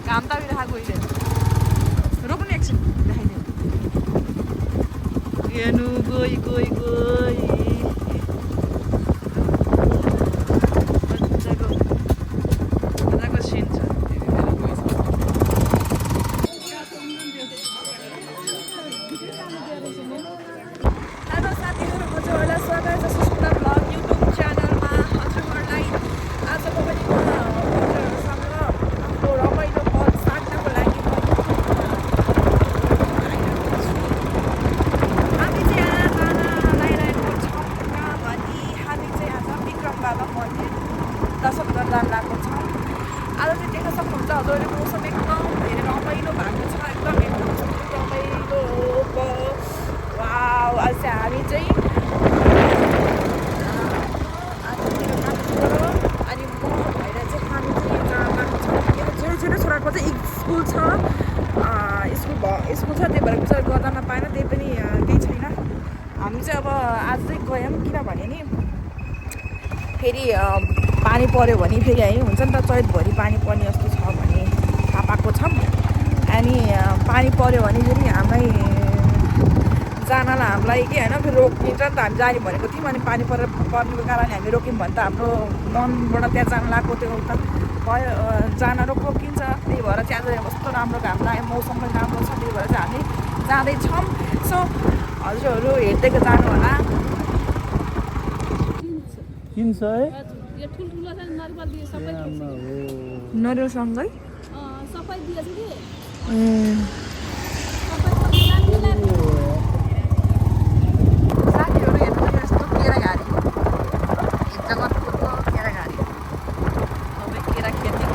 घाम तापिरहेको अहिले रोक्नु एकछिन देखाइदिनु हेर्नु गई गई गई मजाको सिन छ। हेलो साथीहरू, हजुरहरूलाई स्वागत छ सुस्मिता ब्लग युट्युब च्यानलमा। हजुरहरूलाई आजको पनि हजुरहरूसँग आफ्नो रमाइलो पल साट्नको लागि हामी चाहिँ यहाँ जान लागिरहेको छौँ कहाँ भने हामी चाहिँ आज विक्रम बाबा मन्दिर दर्शन गर्न लागेको छौँ। आज चाहिँ देख्न सक्नुहुन्छ हजुरहरूले मौसम एकदम धेरै रमाइलो भएको छ, एकदम रमाइलो। वाउ, आज चाहिँ हामी चाहिँ अनि म भएर चाहिँ हामी चाहिँ जहाँ गएको छौँ मेरो छेउछेउ छोराको चाहिँ स्कुल छ, स्कुल छ, त्यही भएर विचार गर्दा नपाएन, त्यही पनि केही छैन। हामी चाहिँ अब आज चाहिँ गयौँ किनभने नि फेरि पानी पऱ्यो भने फेरि है हुन्छ नि त, चैतभरि पानी पर्ने जस्तो छ भने थाहा पाएको छौँ। अनि पानी पऱ्यो भने फेरि हामीलाई जानलाई हामीलाई के होइन फेरि रोकिन्छ नि त। हामी जाने भनेको थियौँ, अनि पानी पर्नेको कारणले हामी रोक्यौँ भने त हाम्रो मनबाट त्यहाँ जान लागेको त्यो त भयो, जान रोकिन्छ। त्यही भएर चाहिँ आज कस्तो राम्रो घाम लाग्यो, मौसम पनि राम्रो छ, त्यही भएर चाहिँ हामी जाँदैछौँ। सो हजुरहरू हेर्दैको जानु होला। नरिवलसँगै साथीहरू हेर्नु यस्तो केराघारी जगतपुरको केराघारी सबै केरा खेती।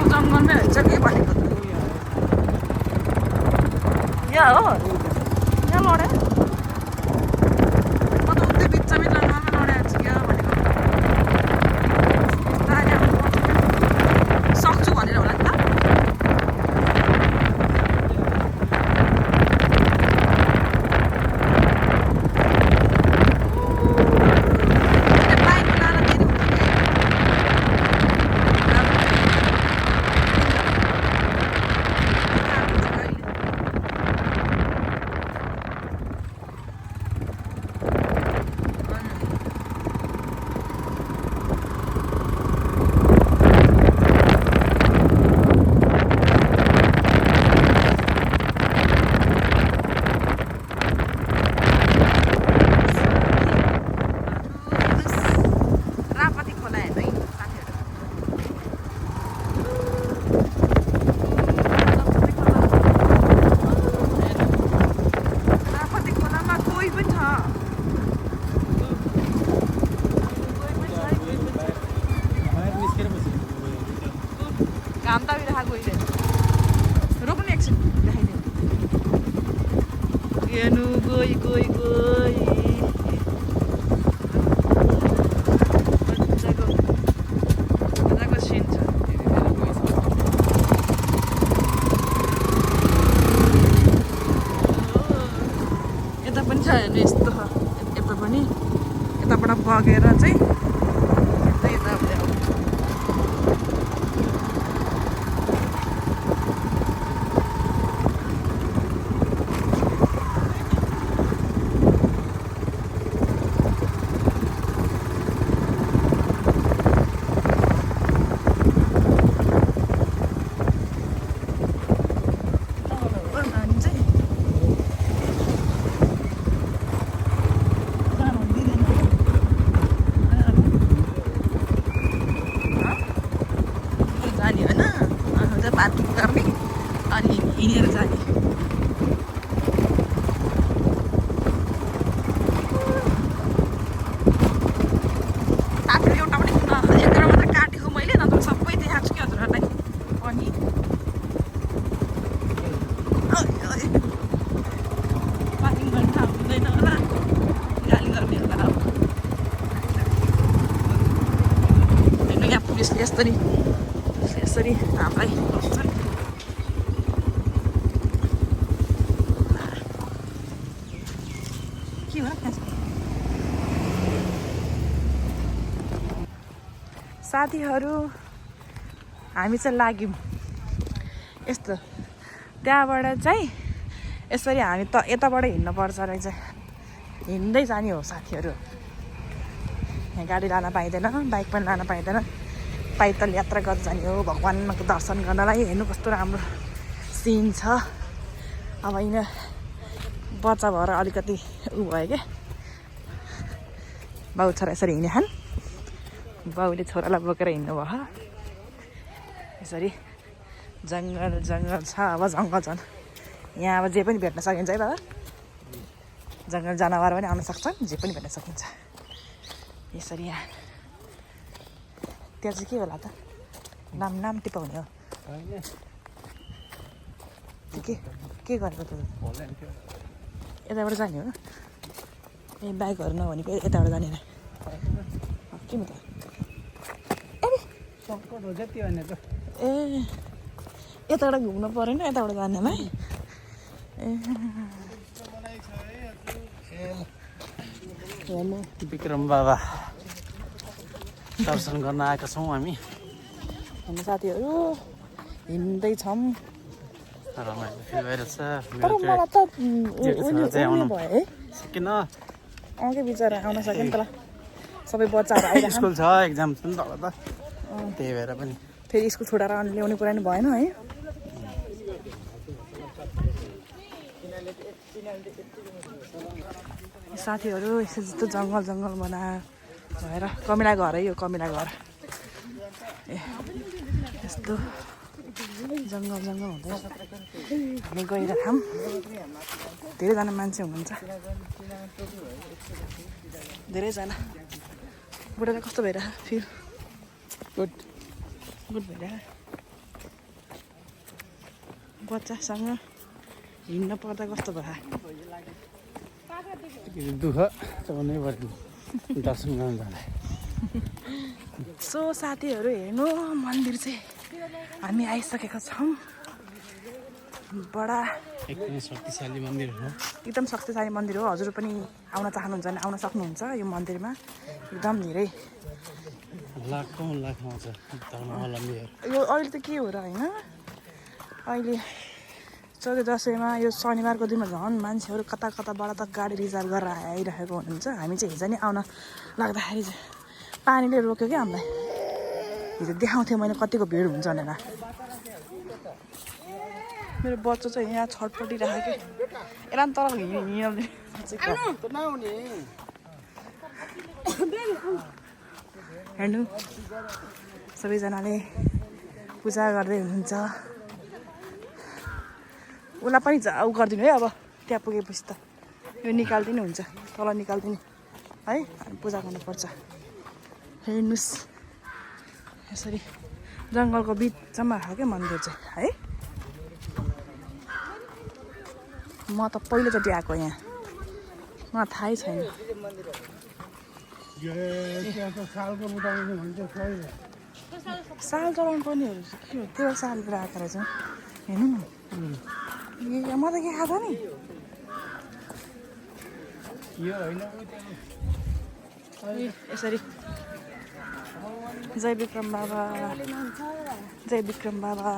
जङ्गलमै हुन्छ के भनेको त यहाँ हो, यहाँ लडे म त उतै बिचमै जङ्गलमै लडेको छु क्या भनेको। सक्छु भनेर होला नि त। घाम तापिरहेको अहिले रोक्नु एकछिन देखाइदिनु हेर्नु गई गई गई मजाको सिन छ। यता पनि छ हेर्नु यस्तो, यता पनि यताबाट बगेर चाहिँ यता यस्तरी यसरी हामीलाई बस्छ। के हो साथीहरू, हामी चाहिँ लाग्यौँ यस्तो। त्यहाँबाट चाहिँ यसरी हामी त यताबाट हिँड्नुपर्छ रहेछ, हिँड्दै जाने हो साथीहरू। यहाँ गाडी लान पाइँदैन, बाइक पनि लान पाइँदैन, पैदल यात्रा गर्दै जाने हो भगवानको दर्शन गर्नलाई। हेर्नु कस्तो राम्रो सिन छ। अब यहाँ बच्चा भएर अलिकति उ भयो क्या, बाउ छोरा यसरी हिँड्ने खान्, बाउले छोरालाई बोकेर हिँड्नु भयो। यसरी जङ्गल जङ्गल छ। अब जङ्गल झन् यहाँ अब जे पनि भेट्न सकिन्छ है बाबा, जङ्गल जनावर पनि आउन सक्छन्, जे पनि भेट्न सकिन्छ यसरी। यहाँ त्यहाँ चाहिँ के होला त, नाम टिपाउने हो के गरेको त? यताबाट जाने हो ए, बाइकहरू नभनेको यताबाट जाने रे के म त ए यताबाट घुम्नु परेन, यताबाट जानेमा ए। विक्रम बाबा दर्शन गर्न आएका छौँ हामी। हाम्रो साथीहरू हिँड्दैछौँ। रमाइलो फिल भइरहेछ। तर मलाई त भयो है, किन अघि बिचरा आउन सक्यो नि त। सबै बच्चाहरू आइरहेको स्कुल छ, एक्जाम छ नि त अब त, त्यही भएर पनि फेरि स्कुल छोडेर ल्याउने कुरा नि भएन है। साथीहरू यसो जस्तो जङ्गल जङ्गल भएर कमिला घर है यो, कमिला घर ए यस्तो जङ्गल जङ्गल हुँदै हामी गइरहेछौँ। धेरैजना मान्छे हुनुहुन्छ, धेरैजना। बुढालाई कस्तो भइरहेको फिल? गुड भइरहेको। बच्चासँग हिँड्न पर्दा कस्तो भयो? दुःख चलाउनै पर्यो दर्शन गर्न जाँदा। सो साथीहरू हेर्नु, मन्दिर चाहिँ हामी आइसकेका छौँ। बडा एकदमै शक्तिशाली मन्दिर हो, एकदम शक्तिशाली मन्दिर हो। हजुर पनि आउन चाहनुहुन्छ भने आउन सक्नुहुन्छ यो मन्दिरमा। एकदम धेरै लाखौँ लाख आउँछ धर्मावलम्बीहरू। यो अहिले त के हो र होइन, अहिले 14 दसैँमा यो शनिबारको दिनमा झन् मान्छेहरू कता कताबाट त गाडी रिजर्भ गरेर आइरहेको हुनुहुन्छ। हामी चाहिँ हिजो नि आउन लाग्दाखेरि चाहिँ पानीले रोक्यो क्या हामीलाई। हिजो देखाउँथेँ मैले कतिको भिड हुन्छ भनेर। मेरो बच्चा चाहिँ यहाँ छटपटिरहेको कि यसलाई तल हिँड्ने हेर्नु, सबैजनाले पूजा गर्दै हुनुहुन्छ। उसलाई पनि ऊ गरिदिनु है, अब त्यहाँ पुगेपछि त यो निकालिदिनु हुन्छ, तल निकालिदिनु है। हामी पूजा गर्नुपर्छ। हेर्नुहोस् यसरी जङ्गलको बिचमा हो क्या मन्दिर चाहिँ है। म त पहिलोचोटि आएको यहाँ, मलाई थाहै छैन। साल चलाउनु पर्ने के हो त्यो सालतिर आएको रहेछ। हेर्नु न, म त के खाएको नि यसरी। जय विक्रम बाबा, जय विक्रम बाबा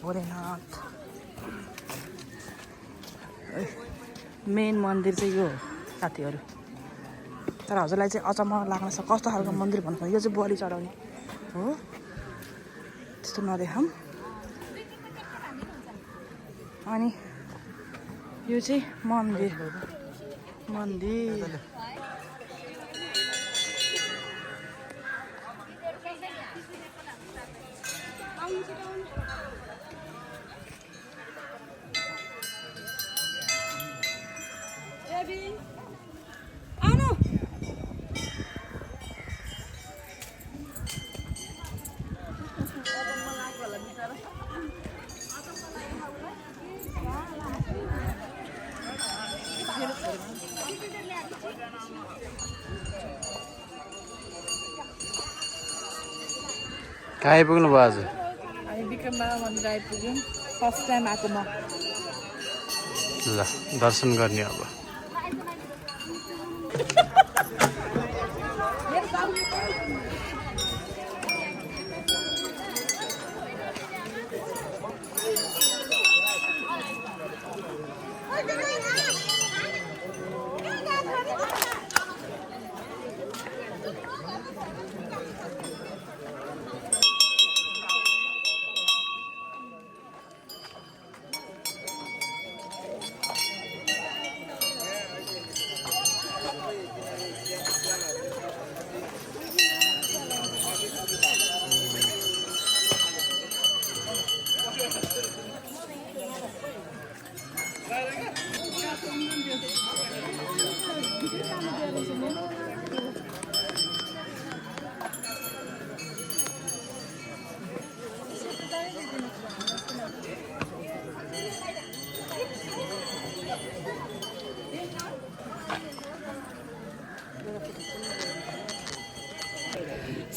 भोलेनाथ। मेन मन्दिर चाहिँ यो हो साथीहरू। तर हजुरलाई चाहिँ अचम्म लाग्न सक्छ कस्तो खालको मन्दिर भन्नु, यो चाहिँ बलि चढाउने हो, त्यस्तो नदेखाऊँ। अनि यो चाहिँ मन्दिर कहाँ आइपुग्नु भयो आज हामी विक्रम बाबा मन्दिर आइपुग्यौँ फर्स्ट टाइम आएको म ल दर्शन गर्ने अब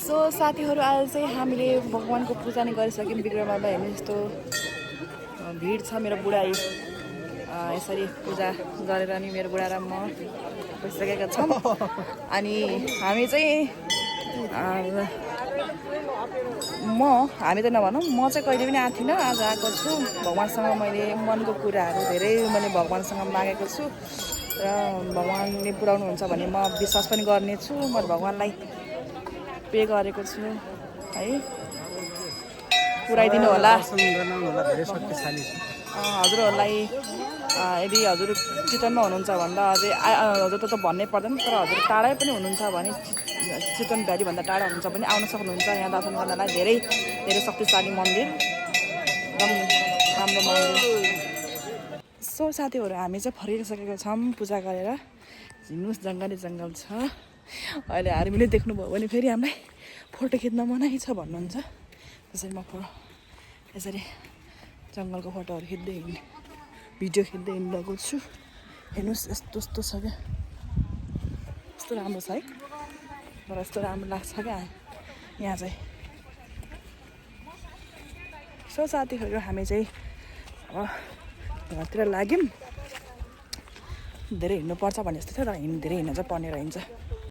सो साथीहरू आज चाहिँ हामीले भगवान्को पूजा नै गरिसक्यौँ विक्रम बाबा हेर्नु यस्तो भिड छ मेरो बुढा यसरी पूजा गरेर नि मेरो बुढा र म बसिसकेका छौँ अनि हामी चाहिँ हामी त नभनौँ म चाहिँ कहिले पनि आएको थिइनँ आज आएको छु भगवान्सँग मैले मनको कुराहरू धेरै मैले भगवान्सँग मागेको छु र भगवान्ले पुऱ्याउनुहुन्छ भने म विश्वास पनि गर्नेछु म भगवान्लाई पे गरेको छु है पुऱ्याइदिनु होला हजुरहरूलाई यदि हजुर चितवनमा हुनुहुन्छ भन्दा अझै हजुर त भन्नै पर्दैन तर हजुर टाढै पनि हुनुहुन्छ भने चितवन भ्यालीभन्दा टाढा हुनुहुन्छ भने आउन सक्नुहुन्छ यहाँ दर्शन गर्नलाई धेरै धेरै शक्तिशाली मन्दिर एकदम राम्रो मन्दिर सो साथीहरू हामी चाहिँ फर्किसकेका छौँ पूजा गरेर हिँड्नुहोस् जङ्गलै जङ्गल छ अहिले हामीले देख्नुभयो भने फेरि हामीलाई फोटो खिच्न मनाइ छ भन्नुहुन्छ त्यसरी म यसरी जङ्गलको फोटोहरू खिच्दै हिँड्ने भिडियो खिच्दै हिँडिरहेको छु हेर्नुहोस् यस्तो यस्तो छ क्या यस्तो राम्रो छ है तर यस्तो राम्रो लाग्छ क्या यहाँ चाहिँ सो साथीहरू हामी चाहिँ अब घरतिर लाग्यौँ धेरै हिँड्नुपर्छ भने जस्तो थियो तर धेरै हिँड्न चाहिँ पर्ने रहन्छ